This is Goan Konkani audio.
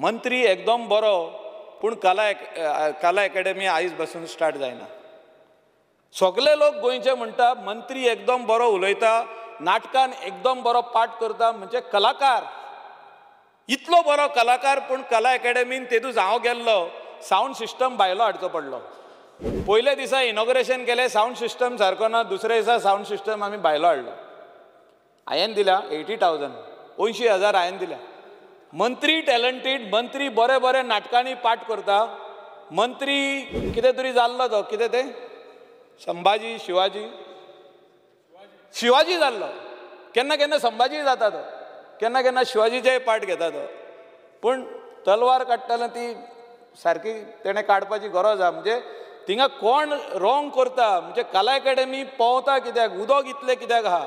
मंत्री एकदम बरो पूण कला कला एकेडमी आयज बसून स्टार्ट जायना. सगळे लोक गोंयचे म्हणटा मंत्री एकदम बरो उलयता, नाटकान एकदम बरो पाठ करता, म्हणजे कलाकार इतलो बरो कलाकार, पूण कला एकेडमीन तेदूस हांव गेल्लो, सावंड सिस्टम भायलो हाडचो पडलो. पयल्या दिसा इनॉग्रेशन केलें, सावंड सिस्टम सारको ना, दुसऱ्या दिसा सावंड सिस्टम आमी भायलो हाडलो. हांवें दिल्या 80,000, 80,000 हांवें दिल्या. मंत्री टॅलंटेड, मंत्री बरे बरे नाटकांनी पाठ करता, मंत्री कितें तरी जाल्लो तो, कितें तें संभाजी शिवाजी शिवाजी जाल्लो, केन्ना केन्ना संभाजी जाता तो, केन्ना केन्ना शिवाजीचेय पाठ घेता तो, पूण तलवार काडटना ती सारकी तेणें काडपाची गरज आहा. म्हणजे थिंगा कोण रॉंग करता, म्हणजे कला एकेडमी पोंवता कित्याक, उदक इतलें कित्याक आहा.